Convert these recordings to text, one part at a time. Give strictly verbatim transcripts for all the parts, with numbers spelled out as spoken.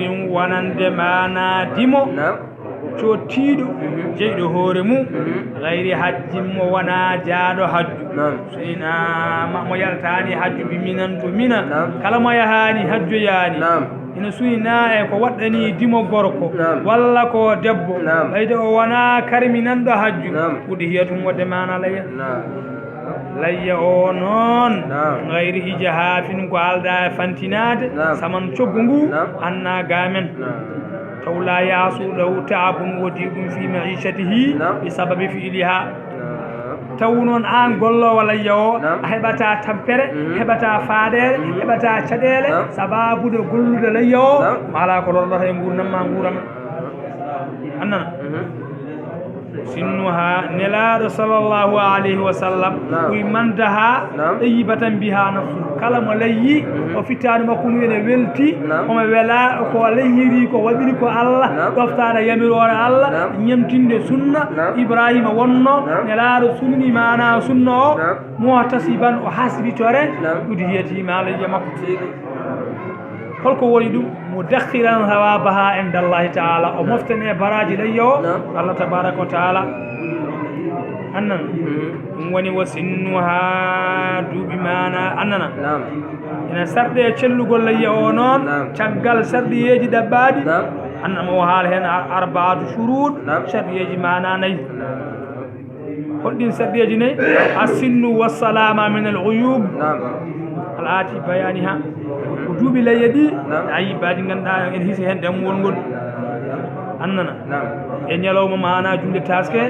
Ɗum wonande maanaa dimo, naam, cottiiɗo, mhm, jeyɗo hoore mum, mhm, gayri hajjin, mo wonaa jaaɗo hajju. Naam. So ina ma-, mo yaltaani hajju bi Minan to Mina, naam, kala mo yahaani hajjoyaani, naam, ina suynaa e ko waɗɗanii dimo gorko, naam, walla ko debbo, naam, ɓayde o wonaa karminanɗo hajju, naam, udhiyatun, wonde maanaa layya. Naam. Layya o noon, naam, gayri ijahaafin, ko aldaa e fantinaade, naam, saman coggu ngu, naam, annaa gaamen. Naam. Taw laa yahsulu lahu ta'abun, woodii ɗum fii ma'iishatihi, naam, bi sababi fi'lihaa. Naam. Taw noon aan golloowo layya o, naam, a heɓataa tampere, mhm, heɓataa faaɗeere, mhm, heɓataa caɗeele, naam, sabaabude gollude layya o, naam, ɗum alaa ko lorlata e nguurndam maa nguura ma. Annana. Mhm. Sinnuhaa, Nelaaɗo sallallahu alayhi wa sallam, naam, wiyi, man dahaa, naam, tayyibatan bihaa nafsuhu. Kala mo layyi, mhm, o fittaandu makko ndu ene welti, naam, omo welaa ko layyiri, ko waɗiri ko Allah, naam, ɗoftaade yamiroore Allah, naam, ñemtinde sunna, naam, Ibraahiima wonnoo, naam, Nelaaɗo sunni maanaa sunna o, naam, muhtasiban, o hasbitore, naam, udhiyatihi, maa layya makko. Holko woni ɗum? Mudakhiran thawabaha inda Allahi ta'ala. O moftane baraaji layya o, naam, Allah tabaraka wa ta'ala. Annan. Mhm. Ɗum woni wa sinnuhaa, duuɓi maanaa, annana. Naam. Ina sarɗe cellugol layya o noon, naam, caggal sarɗiyeeji ɗaɓɓaaɗi. Naam. Annama o haala heen ar-, arbaatu shuruut, naam, sarɗiyeeji maanaa nayi. Naam. Honɗin sarɗiyeeji nayi? As-sinnu was-salaama min al-uyuub. Naam. Al aati bayaaniha. Ko duuɓi layya ɗi, naam, ayiibaaji ngannduɗaa en hisi heen dammuwol ngol. Annana. Naam. E ñalawma maanaa juulde taaske,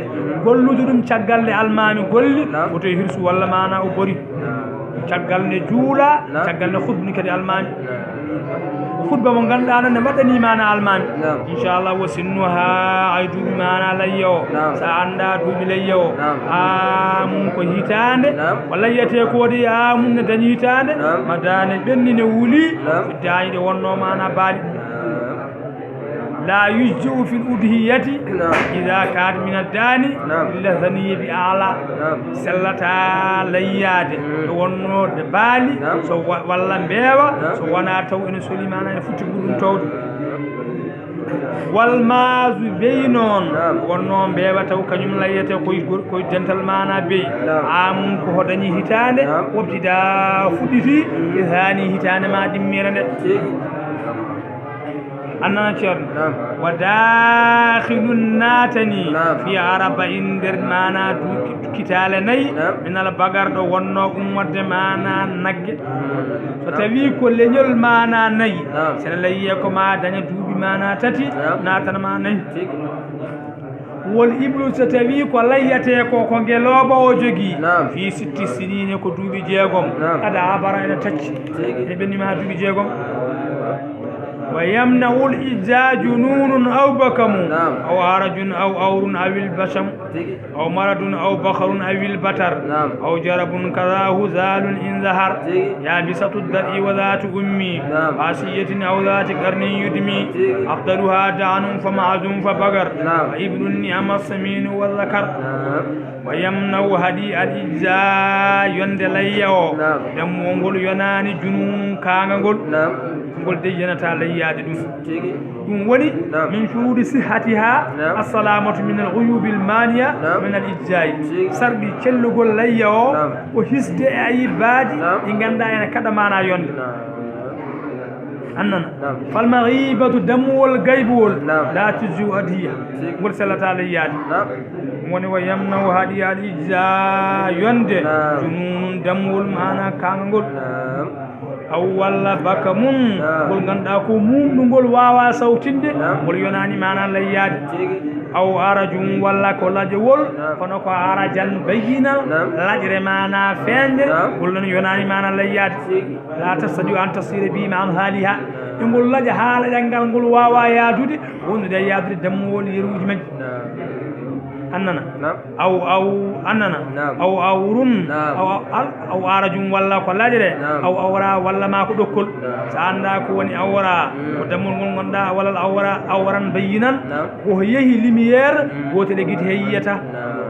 gollude ɗum caggal nde almaami golli, naam, woto e hirsu walla maanaa o bori. Naam. Caggal nde juula, naam, caggal nde khutbini kadi almaami. Naam. Khutba mo ngannduɗaa noon ne waɗɗanii maanaa almaami. Naam. Inchallah, wa sinnuhaa, ay duuɓi maanaa layya o. Naam. So a anndaa duuɓi layya o, naam, aamun ko hitaande, naam, ko layyetee ko waɗi aamun ne dañi hitaande, naam, ma daane ɓenni ne wuli, naam, so daani ɗe wonnoo maanaa baali. Naam. Laa yujzi'u fil udhiyati, naam, idaa kaanat mina daani, naam, illa zaniyya bi a'la. Naam. Sellataa layyaade, mm, ɗo wonnoo baali, naam, so wa-, walla mbeewa, naam, so wonaa taw ene soli maanaa ene futti ɓurɗum towde. Wal maazu, beyi noon, naam, wonnoo mbeewa taw kañum layyetee koye gor-, koye dental maanaa beyi. Naam. Aamun ko ho dañi hitaande, naam, wobtidaa fuɗɗiti, mm, ke haani hitaande maa ɗimmere nde. Tigi. Annana ceerno. Naam. Wa daakhilun, naatani, naam, fi arba'in, nder maanaa du-, kitaale nayi, naam, minal bagar, ɗo wonnoo ummorde maanaa nagge. Mm. So, naam, tawii ko leñol maanaa nayi, naam, sene layyee ko maa daña duuɓi maanaa tati, naam, naatan maa nayi. Tigi. Wal iblu, so tawii ko layyatee ko, ko ngelooba o jogii, naam, fii sitti siniina, ko duuɓi jeegom, naam, kada abara ene tacci. Tigi. E ɓenni maa duuɓi jeegom. Wa yamna'ul ijza jununun aw bakamu, naam, aw arajun aw awrun awil basam, tigi, aw maradun aw bakharun awil batar, naam, aw jarabun kaza huzalun in zahar, tigi, yabisatu dar'i wa zatu ummi, naam, asiyatin aw zati qarnin yudmi, tigi, afdaluha da'anun fa ma'azun fa bagar, naam, wa iblun ni'ama saminu wa zakar. Naam. Wa yamna'u, haɗi al ijza, yonde layya o, naam, dammuwol ngol yonaani junun kaanga ngol. Naam. Ngol dey yonataa layyaade ɗum. Tigi. Ɗum woni, naam, min shuruudi sihhatiha, naam, assalamatu min al uyubil maniya, naam, min al ijza'i. Tigi. Sarɗi cellugol layya o, naam, ko hisde e ayibaaji, naam, ɗi ngannduɗaa ene kaɗa maanaa yonde. Naam. Annana. Naam. Fal maghibatu, dammuwol gaybuwol, naam, la tujzi'u adhiya. Tigi. Ngol sellataa layyaade. Naam. Woni wa yamna'u, haɗi al ijza, yonde, naam, jununun, dammuwol maanaa kaanga ngol. Naam. Aw walla bakamun, naam, ngol ngannduɗaa ko muumɗungol, waawaa sawtinde, naam, ngol yonaani maanaa layyaade. Tigi. Aw arajun, walla ko laƴowol, naam, kono ko arajan bayyinal, naam, laƴre maanaa feeñde, naam, ngol noon yonaani maanaa layyaade. Tigi. La tastati'u an tasira bi ma amhaliha. E ngol laƴa haa laƴal ngal ngol waawaa yaadude, wondude e yaadude dammuwol yeruuji majji. Naam. Annana. Naam. Aw, aw, annana. Naam. Aw, awrun. Naam. Aw, aw, al-, aw arajun, walla ko laƴre. Naam. Aw awra, walla maa ko ɗokkol. Naam. So a anndaa ko woni awra, mm, ko dammuwol ngol ngannduɗaa, walla al awra, awran bayyinan. Naam. Ko yehi lumière, mm, gootel e gite he yiyata. Naam.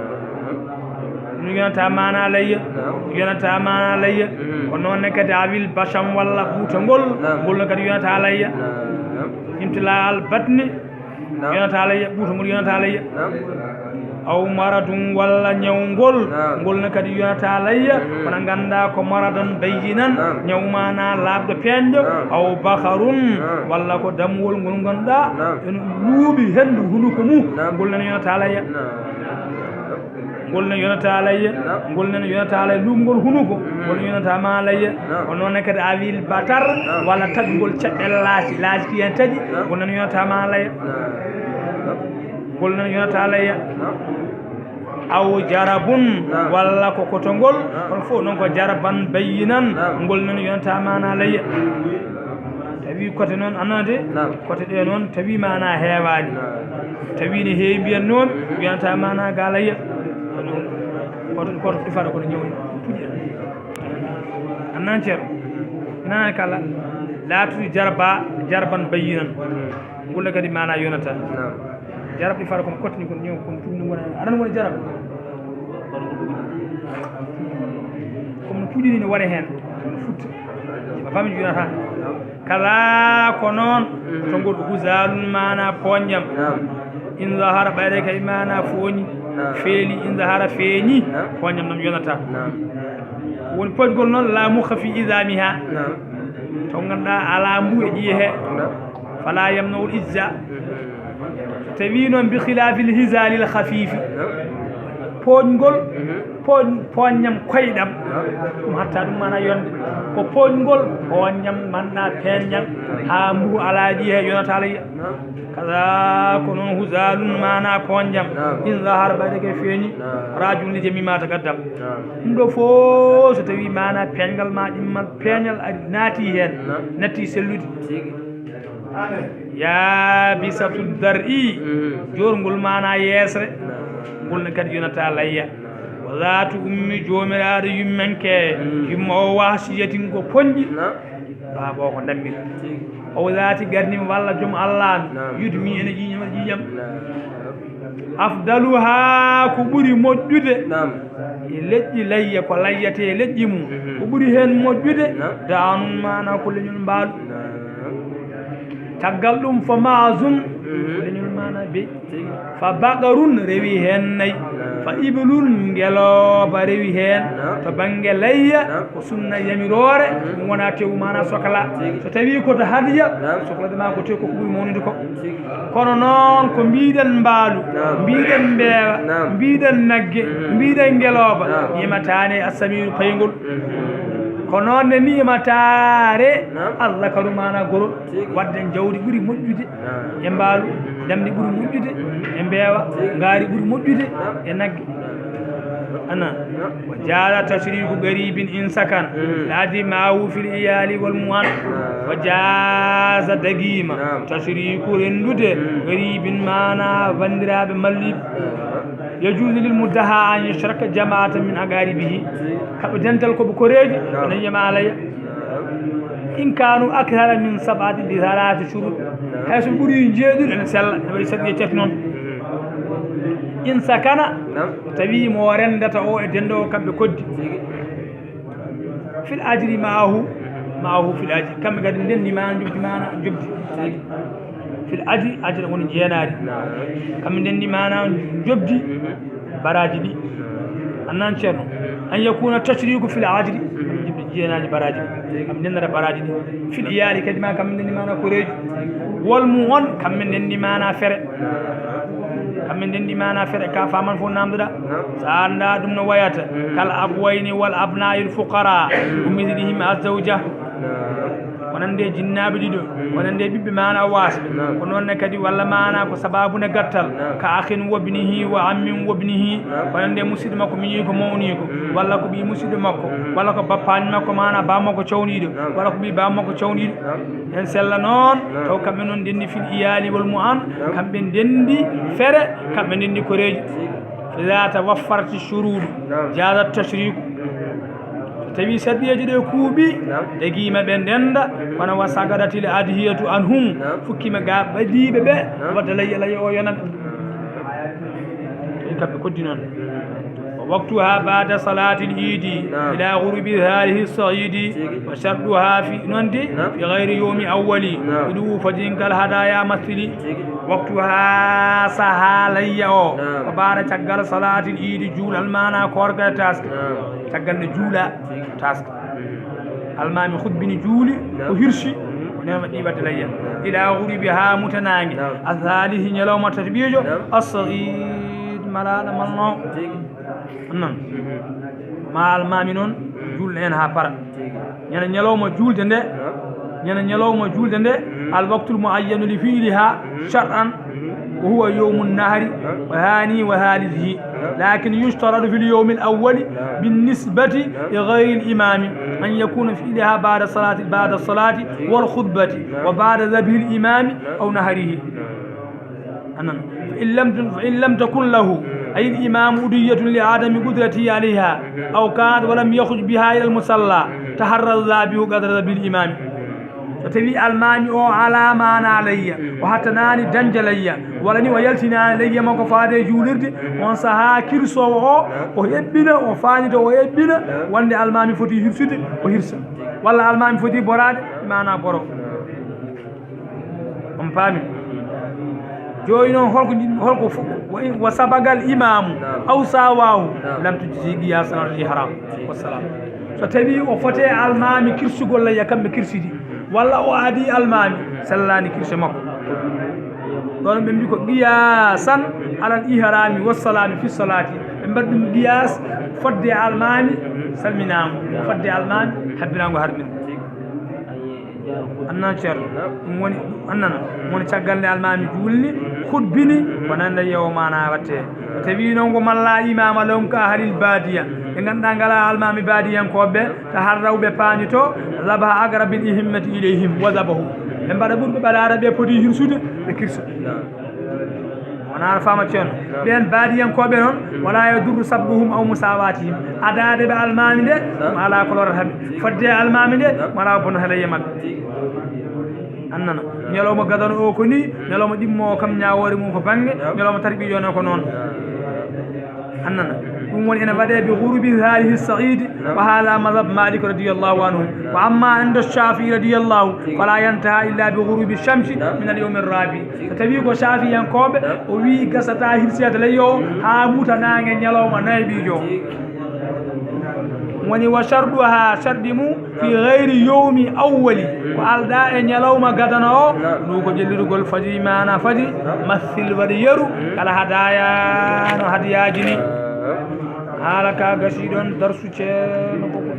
Ɗum yonataa maanaa layya. Naam. Yonataa maanaa layya. Mm. Ko noon ne kadi awil basam walla ɓuutangol. Naam. Ngol ne kadi yonataa layya. Naam. Imtila'al batni, yonata layya, ɓuuto ngol yonata layya. Aw maradun, walla ñawngol, ngol ne kadi yonata layya. Kono ngannda ko maradan bayyinan, ñaw mana laaɓɗo peeñɗo. Aw bakharun, walla ko dammuwol ngol ngannduɗaa ene luuɓi henndu hunuko mum, ngol nene yonata layya. Ngol ne yonata layya. Ngol ne yonata layya, luumgol hunuko, ngol ne yonata ma layya. Ko noon ne kadi awil batar, walla taƴngol caɗɗel laaci, laaci ki heen taƴi, ngol ne yonata ma layya. Ngol ne yonata layya. Aw jarabun, walla ko kotongol, kono fof noon ko jaraban bayyinan, ngol ne yonata mana layya. Tawi kote noon, anana de, kote ɗe noon tawi mana heewaani. Tawi ne heewi mbiyan noon, yonata mana ga layya. Koto, koto ɗifata kono ñaw puƴe. Annan ceero. Nana kala. Laatude jarba, jarban bayyinan. Ngulla kadi mana yonata. Jarab ɗifata kono kotte ni kono ñaw, kono puƴe ni ngona. Aɗan ngona jarab. Kono no puƴe ni ne ware heen. Kono futte. Ma fami yonata. Kala ko noon, to ngol huzalun mana poñjam. In zahara, ɓayde kay mana fooñi. Feeli, in zahara feeñi, poñjam noon yonata. Woni poñgol noon, la mukha fi izamiha. To ngannduɗaa alaa mbu e ƴiye he. Fala yamna'ul ijza. Tawi noon bi khilafil hizalil khafifi. Poñgol, poñ-, poññam koyɗam. Ɗum hatta ɗum mana yonde. Ko poñgol, poññam manna peññam. Haa mbu alaa ƴiye he yonata alayya. Kaza ko noon huzalun mana poñjam. In zahar ɓayde ke feeñi. Rajun li jami ma taqaddam. Ɗum ɗo fof so tawi mana peñgal ma ɗimmal peñal ari naati heen. Natti sellude. Ya bisatu dar'i, jorngol mana yeesre, ngol ne kadi yonata layya. Wa zatu ummi, joomiraaɗo yummenke, yumma o wahsiyatin ko poñƴi, baaba o ko dammir. O zati garnim walla joom Allah an, yudmi ene ƴiiƴam, ene ƴiiƴam. Afdaluha, ko ɓuri moƴƴude e leƴƴi layya, ko layyate e leƴƴi mum, ko ɓuri heen moƴƴude, danun mana ko leñol mbaalu. Caggal ɗum, fa maazun, leñol mana beyi. Fa baqarun, rewi heen nayi. Fa ibilun, ngelooba rewi heen. To bannge layya, ko sunna yamiroore, ɗum wona tewu mana sokla. So tawi ko to hadiya, soklade ma ko tew ko ɓuri mawnude ko. Kono noon ko mbiɗen mbaalu, mbiɗen mbeewa, mbiɗen nagge, mbiɗen ngelooba, yimataane assamiru payngol. Ko noon ne nimataare azzakaru mana gorol. Wadden jawdi ɓuri moƴƴude e mbaalu, damndi ɓuri moƴƴude e mbeewa, ngaari ɓuri moƴƴude e nagge. Ana. Wa jaza tashriku garibin in sakan. Ladi mawu fil iyali wal mu'an. Wa jaza dagima. Tashriku rendude garibin mana banndiraaɓe malliɓe. Yajuzu lil muddaha an yashraka jama'atan min aqaribihi. Kaɓe dental ko ɓe koreeji, ɓe nañi ma alayya. In kanu akthara min sab'ati bi thalathi shurut. Hay so ɓuri jeeɗuɗo ene sella, ne waɗi sarɗi e tati noon. In sakana, tawi mo rendata o e dendo o kamɓe koddi. Fil ajri ma'ahu, ma'ahu fil ajri. Kamɓe kadi ndenndi mana, njobdi mana, njobdi. Fil ajri, ajri woni jeenaari. Kamɓe ndenndi mana, njobdi baraaji ɗi. Annan ceerno. An yakuna tashriku fil ajri. Njobdi jeenaari baraaji ɗi. Kamɓe ndenndata baraaji ɗi. Fil iyali kadi ma, kamɓe ndenndi mana koreeji. Wal mu on, kamɓe ndenndi mana fere. Kamɓe ndenndi mana fere, ka faman fof namdoɗa. Sa annda ɗum no wayata. Kal abwayni wal abna'il fuqara. Ummidihim azzawja. Wonande jinnaaɓe ɗiɗo, wonande ɓiɓɓe mana waasɓe. Ko noon ne kadi walla mana ko sababu ne gattal. Ka akhin wabnihi wa ammin wabnihi. Wonande musidɗo makko miñi ko mawni ko, walla ko ɓii musidɗo makko, walla ko bappaani makko mana baa makko cawniiɗo, walla ko ɓii baa makko cawniiɗo. En sella noon, taw kamɓe noon ndenndi fil iyali wal mu'an, kamɓe ndenndi fere, kamɓe ndenndi koreeji. Fa iza tawaffarati shurudu, jaza tashriku. So tawi sarɗiyeeji ɗe kuuɓi, dagima ɓe ndenda, kono wa sagadatil adhiyatu anhum, fukkima ga ɓadiiɓe ɓe, wadda layya, layya o yonat. Kamɓe koddi noon. وقتها بعد صلاة العيد إلى غروب ظهره السعيد. وشرطها في نندي في غير يوم أول. Idu fajin kal hadaya masili. وقتها saha layya o. Ko بعد caggal صلاة العيد juulal mana korka task. Caggal ne juula task. Almaami hutbini juuli, o hirsi, o nema ɗiɓata layya. إلى غروب haa muta naange. الثالث ñalawma tati ɓiijo. السعيد malaɗa malno. Non. Ma almaami noon, juulɗo en haa para. Ñande ñalawma juulde nde, ñande ñalawma juulde nde, الوقت المعين لفعلها شرعا وهو يوم النحر وثاني وثالثه. لكن يشترط في اليوم الأول بالنسبة لغير الإمام أن يكون فعلها بعد الصلاة، بعد الصلاة والخطبة وبعد ذبح الإمام أو نحره. Anan. فإن لم، فإن لم تكن له، أي الإمام، أضحية لعدم قدرته عليها، أو كانت ولم يخرج بها إلى المصلى، تحرى الذابح قدر ذبح الإمام. So tawi almaami o ala mana layya, o hattanaani dañde layya, walla ni o yaltinaani layya makko faade e juulirde, on saha kirsowo o, o eɓɓina, o faanito, o eɓɓina wonde almaami foti hirsude, o hirsa. Walla almaami foti boraade, mana boro. On paami? Jooni noon, holko, holko fo-, wa in, wa sabagal imaamu, aw sawaahu, lam tujzi qiyasan alal ihram. Wassalam. So tawi o foti almaami kirsugol layya, kamɓe kirsidi, walla o aadi almaami, sellaani kirse makko. Ɗoon ɓe mbi ko qiyasan alal ihrami wassalaami fi salaati. Ɓe mbaɗi ɗum qiyas fodde almaami salminaango, fodde almaami habbinaango harmin. Annan ceerno, ɗum woni, annana, ɗum woni caggal nde almaami juulni, khutbini, ko nande yewo mana watte. Tawi noon ko malla imama lahum ka ahlil badiya, ɓe ngannduɗaa ngala almaami badiyankooɓe, taharraw ɓe paanito, zabaha aqrabil himmati ilayhim wa zabahu. Ɓe mbaɗa ɓurɓe ɓadaade ɓe poti hirsude, ɓe kirsa. Wona no faama ceerno. Ɓeen baadiyankooɓe noon, wala yadurru sabquhum aw musawatihim. Adaade ɓe almaami nde, ɗum alaa ko lorata ɓe. Fodde almaami nde, ɗum alaa ko bonnata layya maɓɓe. Annana. Ñalawma gadano o ko ni, ñalawma ɗimmo o kam ñaawoore mum ko bannge, ñalawma tarbiya o ko noon. Annana. Ɗum woni ene waɗe bi ghurubi halihi saidi, wa hada madhab Malik radiyallahu anhu. Wa amma inda Shafi'i radiyallahu, fala yantaha illa bi ghurubi shamsi min al yawmi rabi. So tawi ko Shafiyankooɓe, o wi gasata hirseede leyyo haa muta naange ñalawma nayaɓiijo. Woni wa sharduha, shardi mum, fi gayri yawmi awwali, ko alda e ñalawma gadano o, ɗum ko jellirugol fajiri mana fajiri, masil waɗi yeru, kala hadaya no hadiyaaji ni. Haala ka gasi ɗon darsu ceerno ko ko